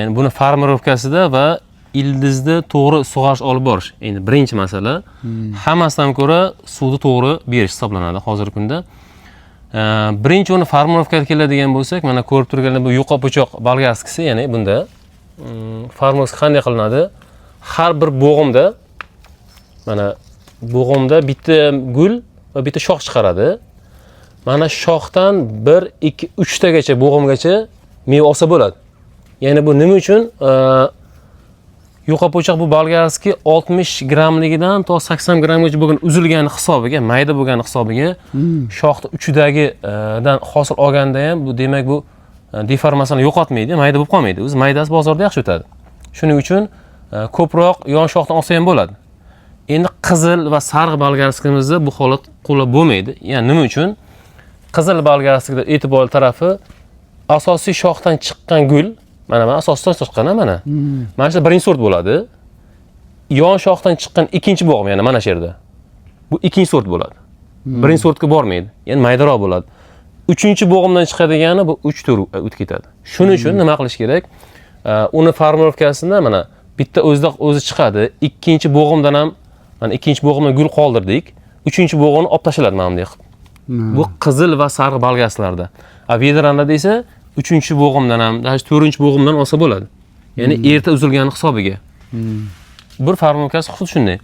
Endi buni формировка sida va ildizni to'g'ri sug'orish olib borish. Endi birinchi masala hammasidan ko'ra suvni to'g'ri berish hisoblanadi hozirgi kunda. Birinchi uni формировка ga keladigan bo'lsak, mana ko'rib turganlar, bu yuqa po'choq болгарский si, ya'ni bunda формировка qanday qilinadi? Har bir bo'g'imda, mana bo'g'imda bitta gul va bitta shox chiqaradi. Mana shoxdan 1, 2, 3 tagacha bo'g'imgacha meva olsa bo'ladi. Ya'ni bu nima uchun? Yuqa po'choq bu болгарский 60 grammligidan to 80 grammgacha bo'lgan uzilgani hisobiga, mayda bo'lgani hisobiga shoxni uchidagi dan hosil olganda ham bu, demak, bu deformatsiyani yo'qotmaydi, mayda bo'lib qolmaydi. O'zi maydasi bozorda yaxshi o'tadi. Shuning uchun ko'proq yon shoxdan olsa ham bo'ladi. Endi qizil va sariq болгарский mizda bu holat qo'llab bo'lmaydi. Ya'ni nima uchun? Qizil болгарский da e'tiborli tarafi, asosiy shoxdan chiqqan gul, mana asosdan chiqqan, mana. Mana shu birinchi sort bo'ladi. Yon shoxdan chiqqan ikkinchi bo'g'im, ya'ni mana shu yerda. Bu ikkinchi sort bo'ladi. Birinchi sortga bormaydi. Ya'ni maydaroq bo'ladi. Uchinchi bo'g'imdan chiqadigani bu 3 tur o'tib ketadi. Shuning uchun nima qilish kerak? Uni формировка sida mana bitta o'zida o'zi chiqadi. Ikkinchi bo'g'imdan ham, mana ikkinchi bo'g'imdan gul qoldirdik. Uchinchi bo'g'imni olib tashladi mana bunday qilib. Bu qizil va sariq болгарский larda. A Vedranlarda esa uchinchi bo'g'imdan ham, даже to'rtinchi bo'g'imdan olsa bo'ladi. Ya'ni erta uzilgani hisobiga. Bir формировка si xuddi shunday.